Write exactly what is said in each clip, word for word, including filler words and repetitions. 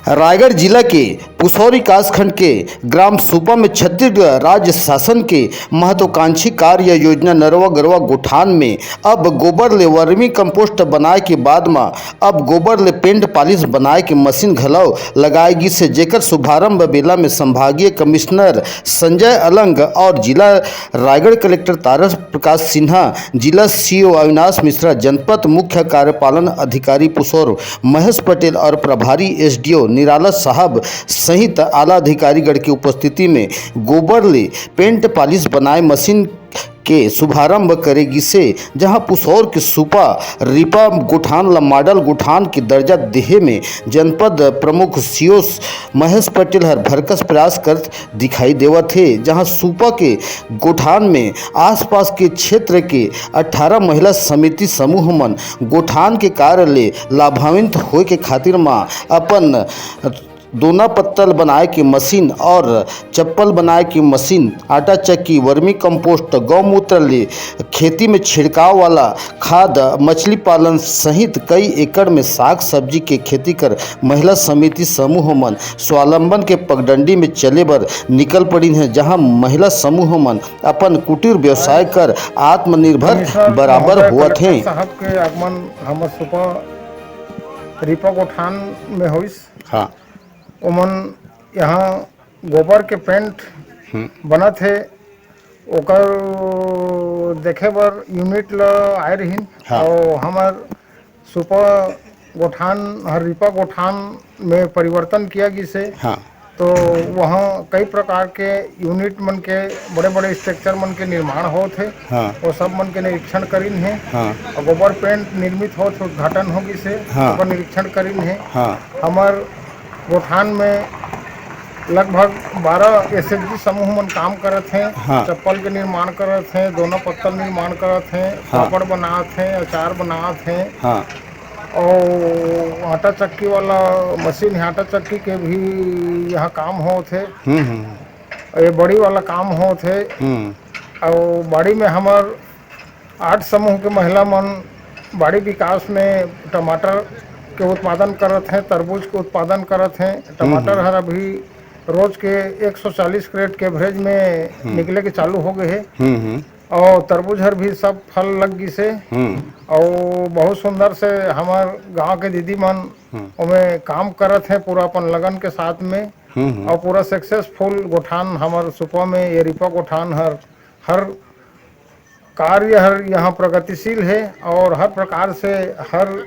रायगढ़ जिला के पुसौर विकासखंड के ग्राम सुपा में छत्तीसगढ़ राज्य शासन के महत्वाकांक्षी कार्य योजना नरवा गरवा गोठान में अब गोबर ले वर्मी कंपोस्ट बनाए के बाद म अब गोबर ले पेंट पालिश बनाए के मशीन घलव लगाए गिस हे, जेकर शुभारंभ बेला में संभागीय कमिश्नर संजय अलंग और जिला रायगढ़ कलेक्टर तारा प्रकाश सिन्हा, जिला सीओ अविनाश मिश्रा, जनपद मुख्य कार्यपालन अधिकारी पुसौर महेश पटेल और प्रभारी एसडीओ निराला साहब सहित आला अधिकारीगण के उपस्थिति में गोबर ले पेंट पालिश बनाए मशीन के शुभारंभ करे गिसे, जहां पुसौर के सुपा रिपा गोठान ला मॉडल गोठान के दर्जा देहे में जनपद प्रमुख सीओ महेश पटेल हर भरकस प्रयास करत दिखाई देवत हे, जहां सुपा के गोठान में आसपास के क्षेत्र के अठारह महिला समिति समूह मन गोठान के कार्य ले लाभान्वित होए के खातिर म अपन दोना पत्तल बनाए के मशीन और चप्पल बनाए के मशीन, आटा चक्की, वर्मी कंपोस्ट, गौमूत्र ले खेती में छिड़काव वाला खाद, मछली पालन सहित कई एकड़ में साग सब्जी के खेती कर महिला समिति समूह मन स्वावलंबन के पगडंडी में चले बर निकल पड़िन हे, जहां महिला समूह मन अपन कुटीर व्यवसाय कर आत्मनिर्भर कमिश्नर बराबर महोदय, होवत कलेक्टर हे। साहब के आगमन हमर सुपा रिपा गोठान में होइस। हाँ। ओमन यहाँ गोबर के पेंट हम्म। बनत हे, ओकर देखे बर यूनिट ल आए रहिन। हाँ। और हमर सुपा गोठान हर रिपा गोठान में परिवर्तन किया गिस हे। हाँ। तो वहाँ कई प्रकार के यूनिट मन के, बड़े-बड़े स्ट्रक्चर मन के निर्माण होत हे। हाँ। वो सब मन के निरीक्षण करिन हे। हाँ। और गोबर पेंट निर्मित होत हे, उद्घाटन हो गिस हे, हाँ। ओकर निरीक्षण करिन हे। हाँ। हमर गोठान में लगभग बारह एसएचजी समूह मन काम करत हे। हाँ। चप्पल के निर्माण करत हे, दोना पत्तल निर्माण करत हे, हाँ। पापड़ बनात हे, अचार बनात हे। हाँ। और आटा चक्की वाला मशीन हे, आटा चक्की के भी यहाँ काम होत हे। हम्म, हम्म। ये बड़ी वाला काम होत हे। हम्म। और बाड़ी में हमर आठ समूह के महिला मन बाड़ी विकास में टमाटर के उत्पादन करत हे, तरबूज के उत्पादन करत हे। टमाटर हम्म। हर अभी रोज के एक सौ चालीस क्रेट के एवरेज में हम्म। निकले के चालू हो गए हे। हम्म, हम्म। और तरबूज हर भी सब फल लग गिस हे। हम्म। और बहुत सुंदर से हमर गांव के दीदी मन हम्म। ओमे काम करत हे पूरा अपन लगन के साथ में। हम्म, हम्म। और पूरा सक्सेसफुल गोठान हमर सुपा में, ये रिपा गोठान हर, हर कार्य हर यहाँ प्रगतिशील हे और हर प्रकार से हर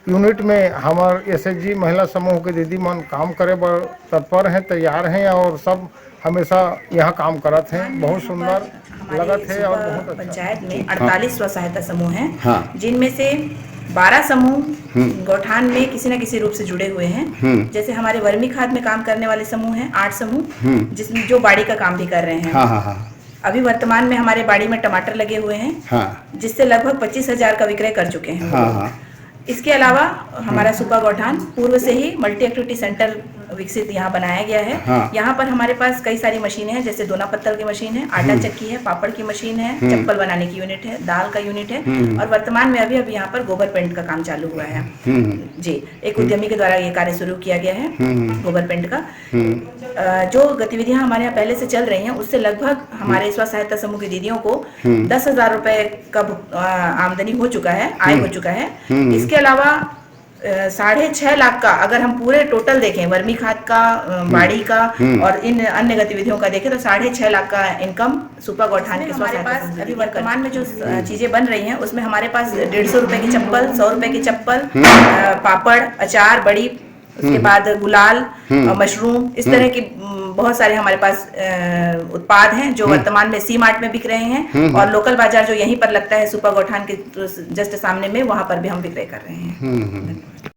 यूनिट में हमर एसएचजी महिला समूह के दीदी मन काम करे बर तत्पर हे, तैयार हे और सब हमेशा यहाँ काम करत हे। बहुत सुंदर लगत हे और बहुत अच्छा। पंचायत में हाँ। अड़तालीस स्व सहायता समूह हैं, हाँ। जिनमें से बारह समूह हम्म। गौठान में किसी न किसी रूप से जुड़े हुए हैं। हम्म। जैसे हमारे वर्मी खाद में काम करने वाले समूह हैं, आठ समूह, हम्म। जिसमें जो बाड़ी का काम भी कर रहे हैं। हाँ, हाँ, हाँ। अभी वर्तमान में हमारे बाड़ी में टमाटर लगे हुए हैं, हाँ। जिससे लगभग पच्चीस हजार का विक्रय कर चुके हैं वो हाँ, लोग। हाँ। इसके अलावा हमारा हम्म। सुपा गौठान पूर्व से ही मल्टी एक्टिविटी सेंटर विकसित यहाँ बनाया गया है। हाँ। यहाँ पर हमारे पास कई सारी मशीनें हैं, जैसे दोना पत्तल की मशीन है, आटा हम्म। चक्की है, पापड़ की मशीन है, हम्म। चप्पल बनाने की यूनिट है, दाल का यूनिट है हम्म। और वर्तमान में अभी, अभी यहाँ पर गोबर पेंट का काम चालू हुआ है। हम्म। जी, एक हम्म। उद्यमी के द्वारा ये कार्य शुरू किया गया है हम्म। गोबर पेंट का। हम्म। अ, जो गतिविधियां हमारे यहाँ पहले से चल रही हैं, उससे लगभग हमारे हम्म। स्व सहायता समूह की दीदियों को हम्म। दस हजार रुपए का भुग-, अ, आमदनी हो चुका है, आय हम्म। हो चुका है। हम्म। इसके अलावा, अ, साढ़े छह लाख का, अगर हम पूरे टोटल देखें, वर्मी खाद का, अ, हम्म। बाड़ी का हम्म। और इन अन्य गतिविधियों का देखें, तो साढ़े छह लाख का इनकम सुपा गौठान इसमें के स्व हमारे सहायता पास समूह की अभी दीदियां कर वर्तमान में जो, चुकी हैं। अ, चीजें बन रही हैं, उसमें हमारे पास डेढ़ सौ रुपए की चप्पल, सौ रुपए की चप्पल, हम्म। अ, पापड़, अचार, बड़ी, उसके हम्म। बाद गुलाल, हम्म। अ, मशरूम, इस हम्म। तरह के, उम, बहुत सारे हमारे पास, अ, उत्पाद हैं जो हम्म। वर्तमान में सी मार्ट में बिक रहे हैं हम्म। और लोकल बाजार जो यहीं पर लगता है सुपा गौठान के जस्ट सामने में, वहां पर भी हम विक्रय कर रहे हैं। हम्म, हम्म। धन्यवाद।